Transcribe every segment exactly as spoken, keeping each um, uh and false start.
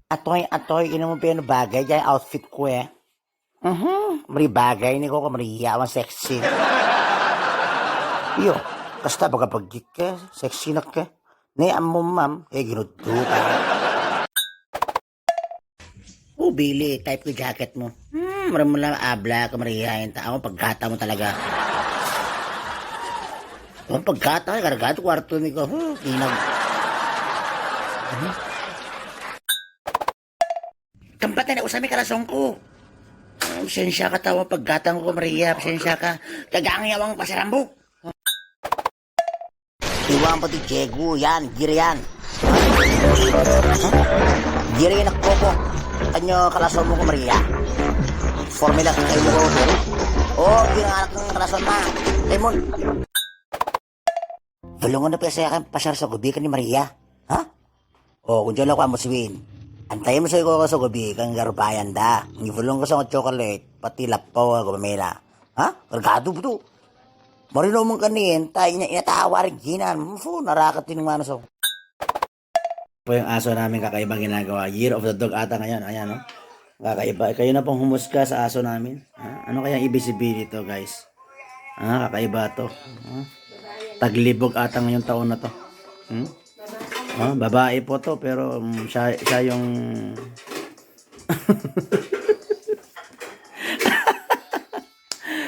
Atoi, atoi, ina mo pe eno bagai jai outfit ko e. Mhm, mri bagai ni ko, ko mri ya wan sexy. Iyo, kasta baga bagik ke, sexy nak ke. Ni amu mam, e gino tu ka. Ubili type ke jacket mo. Hmm, mri mula abla ke mri ya, enta amu pegata mo talaga. Amu pegata, gara-gara tu kuartu ni ko. Huh, kinag. Mhm. Tempat nenek usami kala songku. Pasensya ka tawa pegatang ku meriah, pasensya ka. Kagang ya wang pasar rambu. Iwang peti cegu yan, girian. Giri nak kopo. Kanyo kala somu ku meriah. Formula kayu ko. Oh, giri anak kala soma. Timun. Belum ada pesa kan pasar Sogobi kan di meriah. Hah? Oh, kunjolo ko amu siwin. Antai mo soy ko Sogobi kan garu bayan da. Ngi belum ko songo chocolate, pati lapo ko mela. Hah? Regadu betul. Marino mengkenin, ta ina, ina tawar ginan. Fu, naraka tin mana so. Apa yang aso namin kakaiba ginagawa? Year of the dog ata ngayon, ayan, no? Kakaiba, kayo na pong humusga sa aso namin. Ha? Ano kayang ibig sabihin nito, guys? Ha? Kakaiba to. Ha? Taglibog ata ngayong taon na to. Hmm? Oh, babae po to, pero, mm, siya, siya yung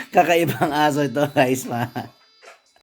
kakaibang aso ito, guys, ma.